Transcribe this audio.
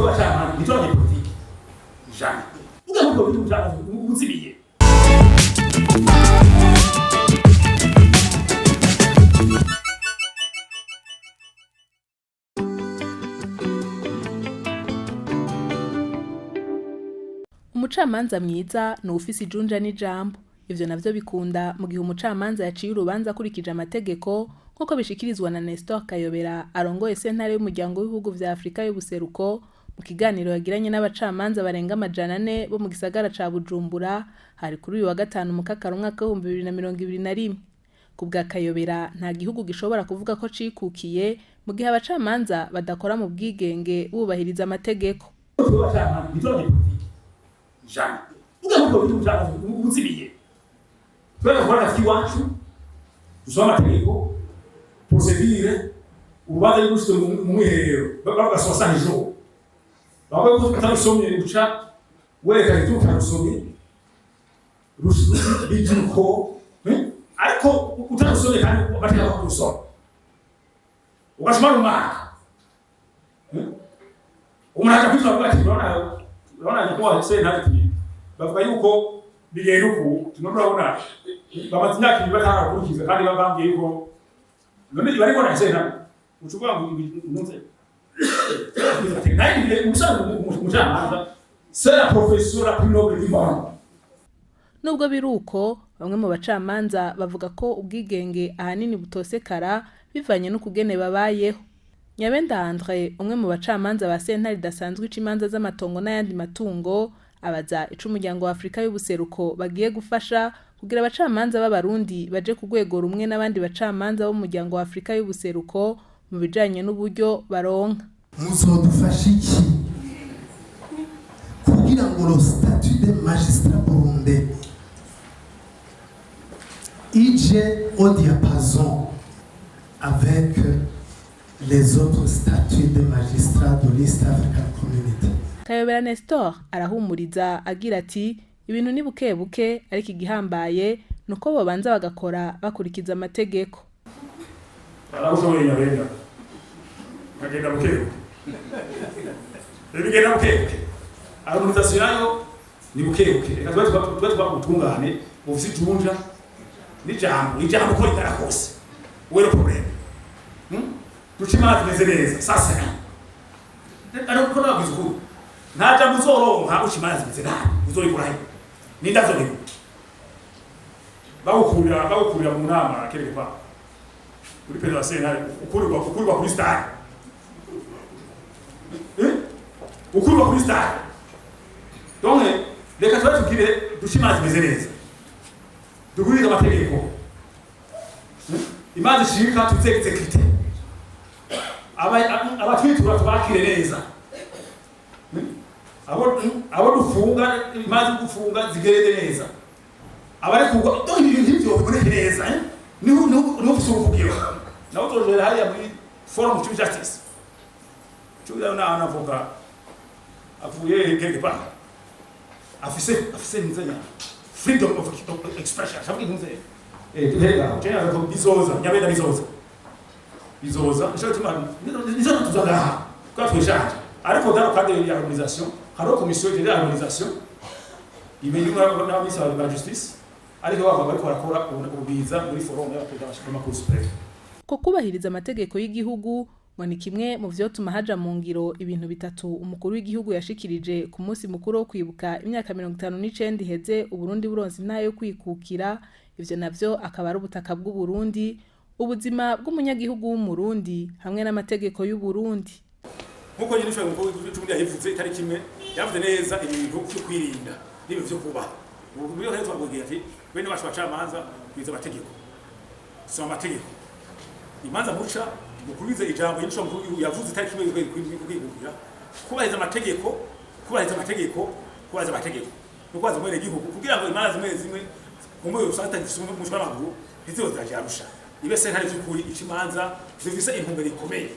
Abacamanza ntitwabanye politiki jamais. Uga muri politiki umucamanza uzimiye. Umucamanza mwiza ni uwufise ijunja n'ijambo. Ivyo navyo bikunda mu gihe umucamanza yaciye urubanza akurikije amategeko, nk'uko bishikirizwa na Nestor Kayobera arongoye sentare y'umuryango w'ibihugu vya Afurika y'ubuseruko, mu kiganiro yagiranye n'abacamanza barenga 400 bo mu gisagara ca Bujumbura. Hari kuri uyu wa gatanu mukakaro umwaka w'2021. Ku bwa Kayobera, nta gihugu gishobora kuvuga ko cikukiye mu gihe abacamanza badakora mu bwigenge bubahiriza amategeko. Abacamanza ntitwabanye politiki jamais. Uga muri politiki umucamanza uzimiye. Twebwe dukora akazi k'iwacu, dusoma amategeko, procédure. Urubanza iyo rushitse mu mwiherero bavuga 60 jours, bavuga ko utarusomye uca werekana ibyo utarusomye bijuko, ariko utarusomye kandi amategeko akurusoma ugashobora umwaka. Umuntu aja kwitwa avuga ati: Urabona nyakubahwa sentare, ati bavuga yuko bigenda uku, tuno urabona bamaze imyaka 2 batarakurikiza kandi bambwiye yuko none bariko na sentare." Uca uvuga ngo ntuze nayo umusanzwe umucamanza, c'est la profession la plus noble du monde. Nubwo biri uko, bamwe mu bacamanza bavuga ko ubwigenge ahanini butosekara bivanye n'ukugene babayeho. Nyabenda Andre, umwe mu bacamanza ba sentare idasanzwe ica imanza z'amatongo n'ayandi matungo, abaza ico umuryango wa Afurika y'ubuseruko bagiye gufasha kugira abacamanza b'Abarundi baje ku rwego rumwe n'abandi bacamanza bo mu muryango wa Afurika y'ubuseruko mu bijanye n'uburyo baronka. Muzodufasha iki kugira ngo le statut de magistrat burundais ije au diapason avec les autres statuts de magistrats de l'East African Community? Kayobera Nestor arahumuriza agira ati: "Ibintu ni buke buke, ariko igihambaye ni uko bobanza bagakora bakurikiza amategeko." Aragushoboye Nyabenda, nkagenda buke buke. Rero bigenda buke buke, harmonisation nayo ni buke buke. Reka tube tuba ubutungane bufise ijunja n'ijambo, ijambo uko rigara kose wero problème. Duca imanza zimeze neza. Sasa ariko nababwiza ukuri, nta jambo uzoronka uca imanza zimeze nabi. Uzorikura he? Ninde azorikura? Bagukurira mu nama quelque part uri perezida wa sentare, ukurirwa kuri stade, eh? Ukurirwa kuri stade. Donc reka tuba tugire duce imanza zimeze neza, dukurikize amategeko. Imanza ishika tuze exécuter, abatwitura tubakire neza. Abo dufunga, imanza zo gufunga zigerede neza, abarekurwa. Donc ibintu nk'ivyo biboneke neza, eh? Niho ufise uruvugiro nawe utojera hariya muri forum chief justice cyo na anavuga avuye quelque part, afise nzenya freedom of expression, shavuga nze tuhega cyangwa ko bizoza. Nyabenda, bizoza, bizoza. Nico gituma nizo tuza ngaha kwa twishanje. Ariko dans le cadre ya harmonisation, hariho commission de harmonisation imenywa n'abaminisitiri ba justice, ariko bava bariko barakora ububiza muri forum y'abaperezida b'ama cour suprême. Ko kubahiriza amategeko y'igihugu ngo ni kimwe mu vyotuma haja mu ngiro ibintu bitatu umukuru w'igihugu yashikirije ku munsi mukuru wo kwibuka imyaka 59 iheze Uburundi buronse intahe yo kwikukira. Ivyo navyo akaba ari ubutaka bw'Uburundi, ubuzima bw'umunyagihugu w'Umurundi hamwe n'amategeko y'Uburundi. Nkuko nyine ushobora mukuru w'igihugu yabivuze itariki imwe, yavuze neza ibintu byo kwirinda n'ibintu byo kubaha. Ubu muri yo twabwiye ati: "Bene bacu bacamanza, kwiza amategeko, soma amategeko, imanza muca mukurize ijambo." Nyine ushobora mukuru w'igihugu yavuze itariki imwe y'ukwezi kwikukira: kubahiriza amategeko, kubahiriza amategeko, kubahiriza amategeko, no kubaza umwene gihugu, kugira ngo imanza zimwe zimwe kumbe usanga zitagifise umutwe w'amaguru ntizizo zirajarusha, ibe sentare vy'ukuri ica imanza zifise intumbero ikomeye.